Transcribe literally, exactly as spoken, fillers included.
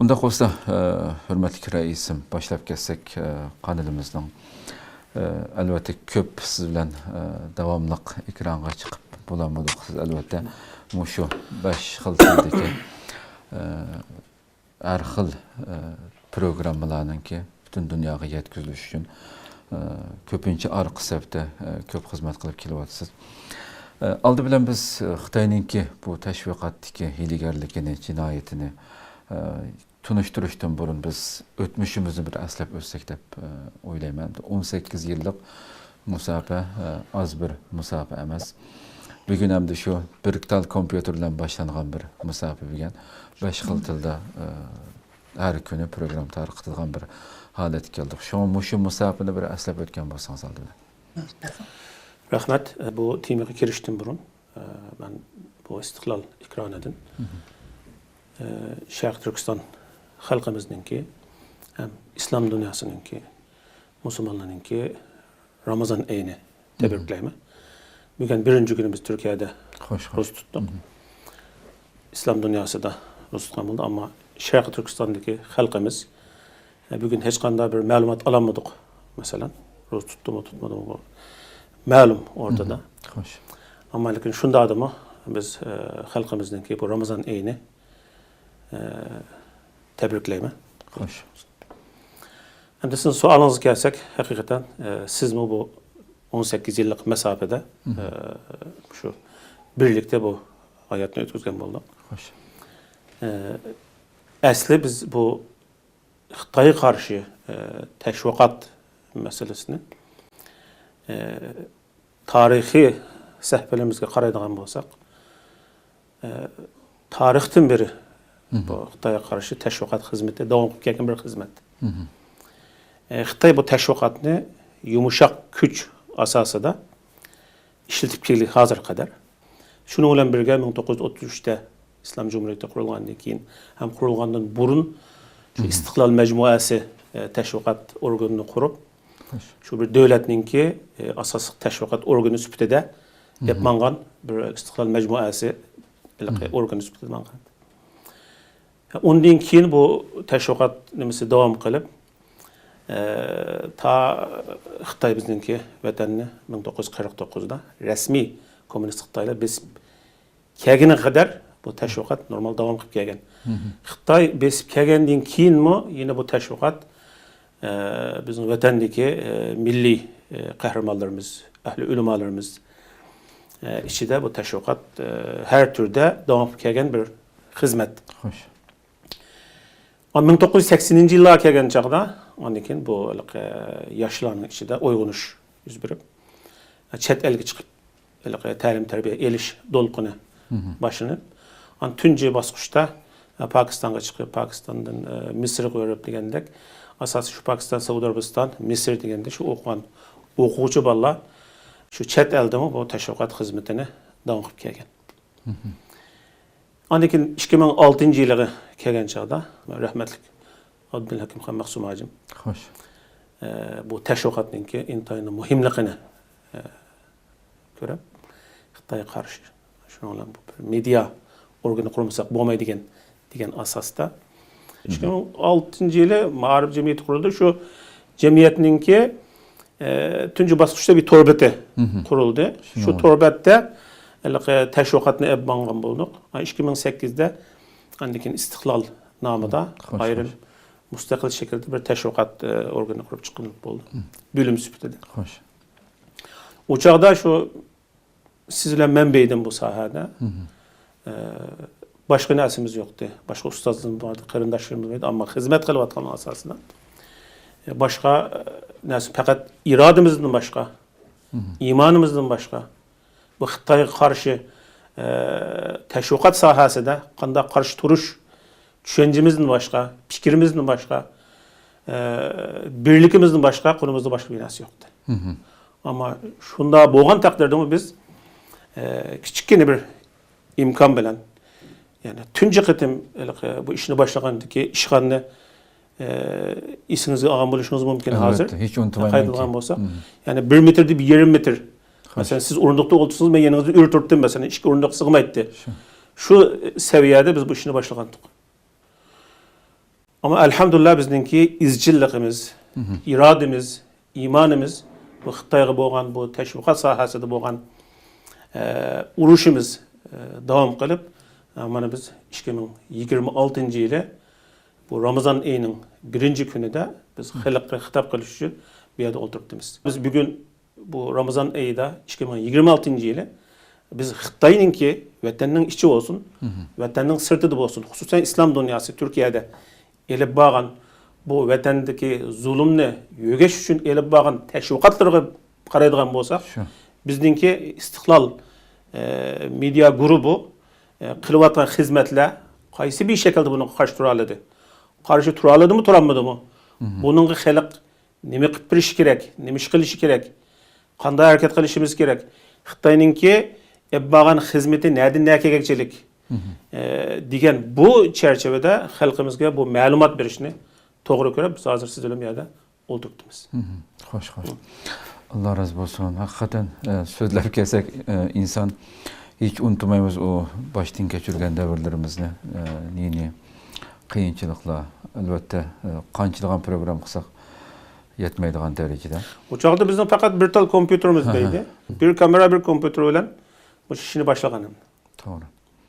شۇنداق بولسا، ئە، ھۆرمەتلىك رەئىسىم، باشلاپ كەتسەك، ئە، قانىلىمىزنىڭ، ئە، ئەلۋەتتە، كۆپ سىز بىلەن، ئە، داۋاملىق ئېكرانغا چىقىپ بولالمىدۇق. سىز، ئەلۋەتتە، مۇشۇ بەش خىل تىلدىكى، ئە، ھەر خىل، ئە، پروگراممىلارنىڭكى پۈتۈن دۇنياغا يەتكۈزۈلۈش ئۈچۈن، ئە، كۆپىنچە ئارقا سەپتە، ئە، كۆپ خىزمەت قىلىپ كېلىۋاتىسىز. ئە، ئالدى بىلەن بىز، ئە، خىتاينىڭكى بۇ تەشۋىقاتتىكى ھىيلىگەرلىكىنى، جىنايىتىنى، ئە، تونۇشتۇرۇشتىن بۇرۇن بىز ئۆتمۈشىمىزنى بىر ئەسلەپ ئۆتسەك دەپ، ئە، ئويلايمەن. ئون سەككىز يىللىق مۇساپە، ئە، ئاز بىر مۇساپە ئەمەس. بۈگۈن ئەمدى شۇ بىر تال كومپيۇتېر بىلەن باشلانغان بىر مۇساپە بۈگۈن بەش خىل تىلدا، ئە، ھەر كۈنى پروگرامما تارقىتىدىغان بىر ھالەتكە كەلدۇق. شۇڭا مۇشۇ مۇساپىنى بىر ئەسلەپ ئۆتكەن بولسىڭىز ئالدى بىلەن. رەھمەت. بۇ تېمىغا كىرىشتىن بۇرۇن، ئە، مەن بۇ ئىستىقلال ئېكرانىدىن، ئە، شەرقىي تۈركىستان خەلقىمىزنىڭكى ھەم ئىسلام دۇنياسىنىڭكى، مۇسۇلمانلارنىڭكى رامازان ئېيىنى تەبرىكلەيمەن. بۈگۈن بىرىنچى كۈنى بىز تۈركىيەدە خوش، خوش. روزا تۇتتۇق. ئىسلام دۇنياسىدا روزا تۇتقان بولدى، ئەمما شەرقىي تۈركىستاندىكى خەلقىمىز، ئە، بۈگۈن ھېچقانداق بىر مەلۇمات ئالالمىدۇق. مەسىلەن، روزا تۇتتىمۇ، تۇتمىدىمۇ، بۇ مەلۇم ئورتىدا. خوش. ئەمما لېكىن شۇنداقتىمۇ بىز، ئە، خەلقىمىزنىڭكى بۇ رامازان ئېيىنى، ئە، تەبرىكلەيمەن. خوش. ئەمدى سىزنىڭ سوئالىڭىزغا كەلسەك، ھەقىقەتەن، ئە، سىزمۇ بۇ ئون سەككىز يىللىق مەساپىدە، ئە، شۇ بىرلىكتە بۇ ھاياتنى ئۆتكۈزگەن بولدۇق. خوش. ئە، ئەسلى بىز بۇ خىتايغا قارشى، ئە، تەشۋىقات مەسىلىسىنى، ئە، تارىخىي سەھىپىلىرىمىزگە قارايدىغان بولساق، ئە، تارىختىن بېرى بۇ خىتايغا قارشى تەشۋىقات خىزمىتى داۋام قىلىپ كەلگەن بىر خىزمەت. ئە، خىتاي بۇ تەشۋىقاتنى يۇمشاق كۈچ ئاساسىدا ئىشلىتىپ كەلدى ھازىرغا قەدەر. شۇنىڭ بىلەن بىرگە، مىڭ توققۇز يۈز ئوتتۇز ئۈچتە ئىسلام جۇمھۇرىيىتى قۇرۇلغاندىن كېيىن ھەم قۇرۇلغاندىن بۇرۇن شۇ ئىستىقلال مەجمۇئەسى، ئە، تەشۋىقات ئورگىنىنى قۇرۇپ، شۇ بىر دۆلەتنىڭكى، ئە، ئاساسلىق تەشۋىقات ئورگىنى سۈپىتىدە ئېلىپ ماڭغان بىر ئىستىقلال مەجمۇئەسى ھېلىقى ئورگىنى سۈپىتىدە ماڭغان. ئۇندىن كېيىن بۇ تەشۋىقات نېمىسى داۋام قىلىپ، ئە، تا خىتاي بىزنىڭكى ۋەتەننى مىڭ توققۇز يۈز قىرىق توققۇزدا رەسمىي كوممۇنىست خىتايلار بېسىپ كەلگىنىگە قەدەر بۇ تەشۋىقات نورمال داۋام قىلىپ كەلگەن. خىتاي بېسىپ كەلگەندىن كېيىنمۇ يەنە بۇ تەشۋىقات، ئە، بىزنىڭ ۋەتەندىكى، ئە، مىللىي، ئە، قەھرىمانلىرىمىز، ئەھلى ئۆلىمالىرىمىز، ئە، ئىچىدە بۇ تەشۋىقات، ئە، ھەر تۈردە داۋام قىلىپ كەلگەن بىر خىزمەت. خوش. مىڭ توققۇز يۈز سەكسىنىنچى يىللارغا كەلگەن چاغدا، ئاندىن كېيىن بۇ ھېلىقى ياشلارنىڭ ئىچىدە ئويغىنىش يۈز بېرىپ، چەت ئەلگە چىقىپ، ھېلىقى تەلىم-تەربىيە ئېلىش دولقۇنى باشلىنىپ، ئان تۇنجى باسقۇچتا، پاكىستانغا چىقىپ، پاكىستاندىن، ئە، مىسىرغا بېرىپ دېگەندەك، ئاساسىي شۇ پاكىستان، سەئۇدى ئەرەبىستان، مىسىر دېگەندە شۇ ئوقۇغان ئوقۇغۇچى بالىلار شۇ چەت ئەلدىمۇ بۇ تەشۋىقات خىزمىتىنى داۋام قىلىپ كەلگەن. ئاندىن كېيىن ئىككى مىڭ ئالتىنچى يىلىغا كەلگەن چاغدا رەھمەتلىك ئابدۇلھەكىم خان مەخسۇم ھاجىم، خوش. ئە، بۇ تەشۋىقاتنىڭكى ئىنتايىن مۇھىملىقىنى، ئە، كۆرۈپ، خىتايغا قارشى شۇنىڭ بىلەن بۇ بىر مېدىيا ئورگىنى قۇرمىساق بولمايدىكەن دېگەن ئاساستا، ئىككى مىڭ ئالتىنچى يىلى مائارىپ جەمئىيىتى قۇرۇلدى. شۇ جەمئىيەتنىڭكى، ئە، تۇنجى باسقۇچتا بىر تور بېتى قۇرۇلدى. شۇ تور بەتتە ھېلىقى تەشۋىقاتنى ئېلىپ ماڭغان بولدۇق. ئىككى مىڭ سەككىزدە ئاندىن كېيىن ئىستىقلال نامىدا خوش، ئايرىم خوش. مۇستەقىل شەكىلدە بىر تەشۋىقات، ئە، ئورگىنى قۇرۇپ چىققىلى بولدى. بۆلۈم سۈپىتىدە. خوش. ئۇ چاغدا شۇ سىز بىلەن مەن بەيدىم بۇ ساھەدە. ئە، باشقا نەرسىمىز يوقتى. باشقا ئۇستازلىرىمىز بار ئىدى، قېرىنداشلىرىمىز بار ئىدى. ئەمما خىزمەت قىلىۋاتقان ئاساسىدا، ئە، باشقا، ئە، نەرسە، پەقەت ئىرادىمىزدىن باشقا، ئىمانىمىزدىن باشقا، بۇ خىتايغا قارشى، ئە، تەشۋىقات ساھەسىدە قانداق قارشى تۇرۇش چۈشەنچىمىزدىن باشقا، پىكرىمىزدىن باشقا، ئە، بىرلىكىمىزدىن باشقا، قولىمىزدا باشقا بىر نەرسە يوقتى. ئەمما شۇنداق بولغان تەقدىردىمۇ بىز، ئە، كىچىككىنە بىر ئىمكان بىلەن، يەنى تۇنجى قېتىم ھېلىقى بۇ ئىشنى باشلىغاندىكى ئىشخانىنى، ئە، ئېسىڭىزگە ئالغان بولۇشىڭىز مۇمكىن ھازىر. ئەلۋەتتە، ھېچ ئۇنتۇمايمەنكى. قايتىدىغان بولساق، يەنى بىر مېتىر دېيىپ يېرىم مېتىر. خوش. مەسىلەن، سىز ئورۇندۇقتا ئولتۇرسىڭىز، مەن يېنىڭىزدا ئۆرە تۇرۇپتىم، مەسىلەن، ئىككى ئورۇندۇق سىغمايتتى. شۇ. شۇ سەۋىيەدە بىز بۇ ئىشنى باشلىغانتۇق. ئەمما ئەلھەمدۇلىللا بىزنىڭكى ئىزچىللىقىمىز، مھم. ئىرادىمىز، ئىمانىمىز، بۇ خىتايغا بولغان بۇ تەشۋىقات ساھەسىدە بولغان، ئە، ئۇرۇشىمىز، ئە، داۋام قىلىپ، ئە، مانا بىز ئىككى مىڭ يىگىرمە ئالتىنچى يىلى بۇ رامىزان ئېيىنىڭ بىرىنچى كۈنىدە بىز خەلققە خىتاب قىلىش ئۈچۈن بۇ يەردە ئولتۇرۇپتىمىز. بىز بۈگۈن بۇ رامىزان ئېيىدا ئىككى مىڭ يىگىرمە ئالتىنچى يىلى بىز خىتاينىڭكى ۋەتەننىڭ ئىچى بولسۇن، مھم. ۋەتەننىڭ سىرتىدا بولسۇن، خۇسۇسەن ئىسلام دۇنياسى تۈركىيەدە ئېلىپ بارغان بۇ ۋەتەندىكى زۇلۇمنى يۆگەش ئۈچۈن ئېلىپ بارغان تەشۋىقاتلىرىغا قارايدىغان بولساق، شۇ. بىزنىڭكى ئىستىقلال، ئە، مېدىيا گۇرۇپى، ئە، قىلىۋاتقان خىزمەتلەر قايسى بىر شەكىلدە بۇنىڭغا قارشى تۇرالىدى؟ قارشى تۇرالىدىمۇ، تۇرالمىدىمۇ؟ مھم. بۇنىڭغا خەلق نېمە قىلىپ بېرىشى كېرەك؟ نېمە ئىش قىلىشى كېرەك؟ قانداق ھەرىكەت قىلىشىمىز كېرەك؟ خىتاينىڭكى ئېلىپ بارغان خىزمىتى نەدىن نەگە كەلگۈچىلىك؟ مھم. ئە، دېگەن بۇ چەرچىۋىدە خەلقىمىزگە بۇ مەلۇمات بېرىشنى توغرا كۆرۈپ، بىز ھازىر سىز بىلەن بۇ يەردە ئولتۇرۇپتىمىز. مھم. خوش، خوش. ئاللا رازى بولسۇن. ھەقىقەتەن، ئە، سۆزلەپ كەلسەك، ئە، ئىنسان ھېچ ئۇنتۇمايمىز ئۇ باشتىن كەچۈرگەن دەۋرلىرىمىزنى، ئە، نى، نى قىيىنچىلىقلار. ئەلۋەتتە، ئە، قانچىلىغان پروگرامما قىلساق يەتمەيدىغان دەرىجىدە. ئۇ چاغدا بىزنىڭ پەقەت بىر تال كومپيۇتېرىمىز بار ئىدى. بىر كامېرا، بىر كومپيۇتېر بىلەن مۇشۇ ئىشنى باشلىغان. توغرا.